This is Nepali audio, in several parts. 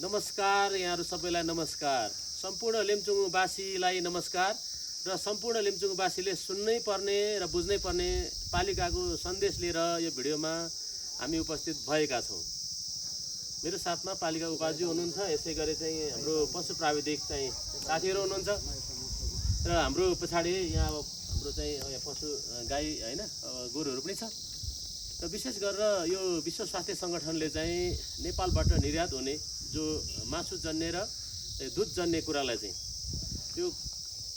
नमस्कार यहाँहरु सबैलाई नमस्कार। सम्पूर्ण लिम्चुङवासीलाई नमस्कार र सम्पूर्ण लिम्चुङवासीले सुन्नै पर्ने र बुझ्नै पर्ने पालिकाको सन्देश लिएर यो भिडियोमा हामी उपस्थित भएका छौं। मेरो साथमा पालिका उपाध्यक्ष हुनुहुन्छ, यसैगरी चाहिँ हाम्रो पशु प्राविधिक चाहिँ साथीहरु हुनुहुन्छ र हाम्रो पछाडी यहाँ हाम्रो चाहिँ पशु गाई हैन गोरुहरु पनि छ। र विशेष गरेर यो विश्व स्वास्थ्य संगठनले चाहिँ नेपालबाट निर्यात हुने जो मासु जन्य र दूध जन्य कुरालाई चाहिँ यो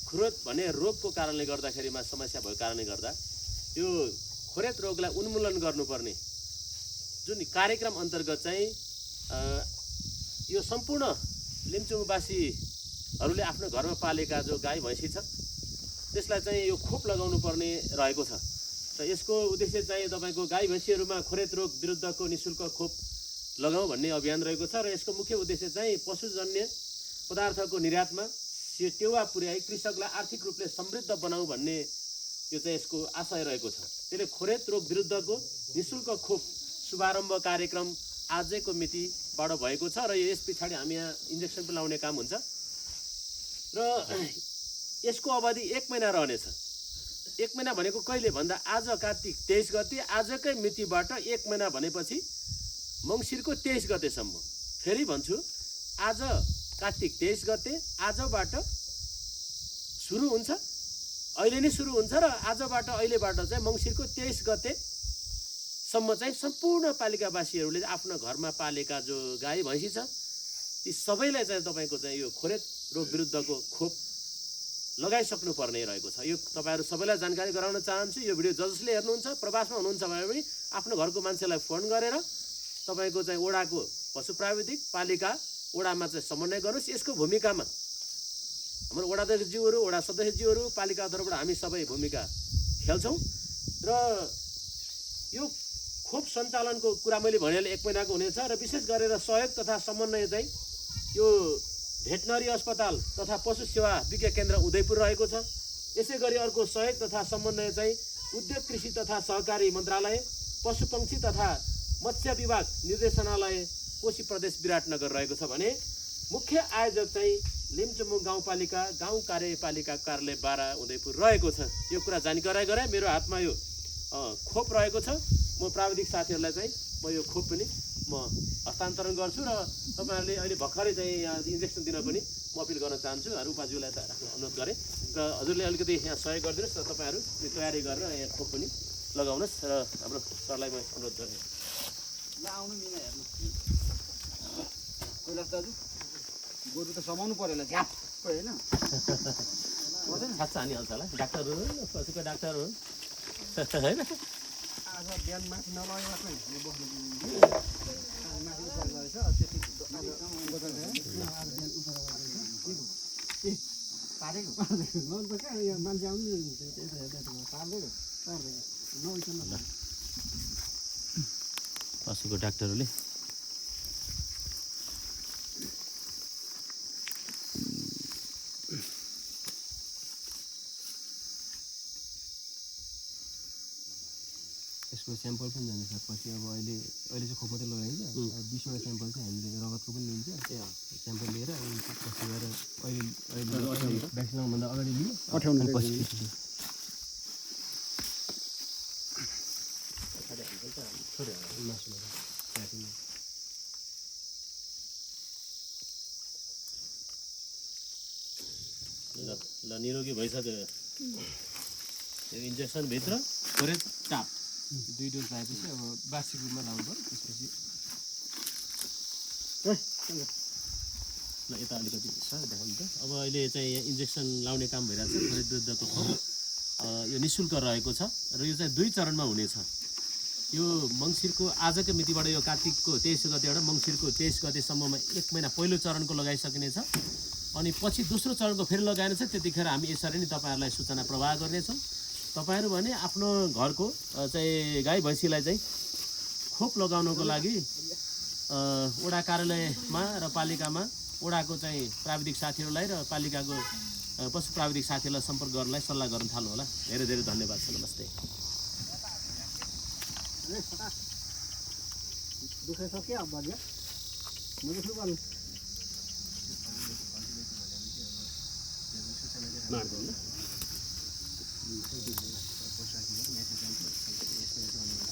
खुरेत भन्ने रोगको कारणले गर्दाखेरिमा समस्या भएको कारणले गर्दा यो खुरेत रोगलाई उन्मूलन गर्नुपर्ने जुन कार्यक्रम अन्तर्गत चाहिँ यो सम्पूर्ण लिम्चुङवासीहरूले आफ्नो घरमा पालेका जो गाई भैँसी छ त्यसलाई चाहिँ यो खोप लगाउनु पर्ने रहेको छ। र यसको उद्देश्य चाहिँ तपाईको गाई भैँसीहरुमा खुरेत रोग विरुद्धको निशुल्क खोप लगाऊ भन्ने अभियान रहेको छ र यसको मुख्य उद्देश्य चाहिँ पशुजन्य पदार्थको निर्यातमा टेवा पुर्याई कृषकलाई आर्थिक रूपले समृद्ध बनाऊ भन्ने यो चाहिँ यसको आशय रहेको छ। त्यसले खुरेत रोग विरुद्धको निशुल्क खोप शुभारम्भ कार्यक्रम आजैको मितिबाट भएको छ र यस पछाडी हामी यहाँ इन्जेक्सन पनि लाउने काम हुन्छ र यसको अवधि 1 महिना रहनेछ। 1 महिना भनेको कहिले भन्दा आज कार्तिक 23 गते आजकै मितिबाट 1 महिना भनेपछि मंसिरको 23 गतेसम्म। फेरि भन्छु, आज कार्तिक 23 गते आजबाट सुरु हुन्छ, अहिले नै सुरु हुन्छ र आजबाट अहिलेबाट चाहिँ मंसिरको 23 गतेसम्म चाहिँ सम्पूर्ण पालिकावासीहरूले आफ्नो घरमा पालेका जो गाई भैँसी छ ती सबैलाई चाहिँ तपाईको चाहिँ यो खुरेत रोग विरुद्धको खोप लगाइसक्नु पर्ने रहेको छ। यो तपाईहरु सबैलाई जानकारी गराउन चाहन्छु। यो भिडियो जसले हेर्नुहुन्छ प्रवासमा हुनुहुन्छ भने पनि आफ्नो घरको मान्छेलाई फोन गरेर तपाईको चाहिँ ओडाको पशु प्राविधिक पालिका ओडामा चाहिँ समन्वय गर्नुस्। यसको भूमिकामा हाम्रो ओडा अध्यक्षज्यूहरु, ओडा सदस्यज्यूहरु, पालिका तर्फबाट हामी सबै भूमिका खेल्छौं र यो खोप सञ्चालनको कुरा मैले भनेले 1 महिनाको हुनेछ र विशेष गरेर सहयोग तथा समन्वय चाहिँ यो भेटनरी अस्पताल तथा पशु सेवा विज्ञान केन्द्र उदयपुर रहेको छ। यसैगरी अर्को सहयोग तथा समन्वय चाहिँ उद्योग कृषि तथा सहकारी मन्त्रालय, पशुपक्षी तथा मत्स्य विभाग निर्देशनालय कोशी प्रदेश विराटनगर रहेको छ भने मुख्य आयोजक चाहिँ लिम्चुङ गाउँपालिका गाउँ कार्यपालिका कार्यालय 12 उदयपुर रहेको छ। यो कुरा जानकारी गराए। मेरो हातमा यो खोप रहेको छ। म प्राविधिक साथीहरुलाई चाहिँ म यो खोप पनि म हस्तान्तरण गर्छु र तपाईहरुले अहिले भर्खरै चाहिँ यहाँ इन्जेक्सन दिन पनि म अपिल गर्न चाहन्छु। उपाध्यायलाई राख्न अनुरोध गरे र हजुरले अलिकति यहाँ सहयोग गरिदिनुस् र तपाईहरु तयारी गरेर यहाँ खोप पनि लगाउनुस् र हाम्रो सरलाई म अनुरोध गरे। ल आउनु मिना हेर्नु कैलाश दाजु गोरु त समाउनु पर्यो ल झ्याप हैन पर्दैन छाच्चा हानिहाल्छ होला डाक्टरहरु पशुको डाक्टरहरु हैन। आज बिहान माथि नलगेको मात्रै म बस्नु दिन्छु माथि उपर गरेछ त्यति बदल ए पारेको नन त के यो मान्छे आउनु त्यसो पार्दैन नउसन पशुको डाक्टरहरुले यसको स्याम्पल पनि जान्छ पछि अब अहिले चाहिँ खोप मात्रै लगाइन्छ 20 वटा स्याम्पल चाहिँ हामीले रगतको पनि लिन्छ। स्याम्पल लिएर पछि गएर अहिले भ्याक्सिन लाउनुभन्दा अगाडि लियो अनि पछि ल निरोगी भइसक्यो। यो इन्जेक्सन भित्र खुरेत टाप 2 डोज लगाएपछि अब वार्षिक रूपमा लाउनु पर्यो। त्यसपछि ल यता अलिकति सर देखाउनु त। अब अहिले चाहिँ यहाँ इन्जेक्सन लाउने काम भइरहेको छ। खुरेत विरुद्धको खोप यो निशुल्क रहेको छ र यो चाहिँ 2 चरणमा हुनेछ। यो मंसिरको आजको मितिबाट यो कार्तिकको 23 गतेबाट मंसिरको 23 गतेसम्ममा 1 महिना पहिलो चरणको लगाइसकिनेछ अनि पछि दोस्रो चरणको फेरि लगाइनेछ। त्यतिखेर हामी यसरी नै तपाईहरुलाई सूचना प्रवाह गर्नेछौँ। तपाईहरु भने आफ्नो घरको चाहिँ गाई भैँसीलाई चाहिँ खोप लगाउनको लागि ओडा कार्यालयमा र पालिकामा ओडाको चाहिँ प्राविधिक साथीहरुलाई र पालिकाको पशु प्राविधिक साथीहरुलाई सम्पर्क गर्नलाई सल्लाह गर्न थाल्नु होला। धेरै धेरै धन्यवाद छ। नमस्ते। दुखै सक्यो अब बढ्यो म चाहिँ मार्दैन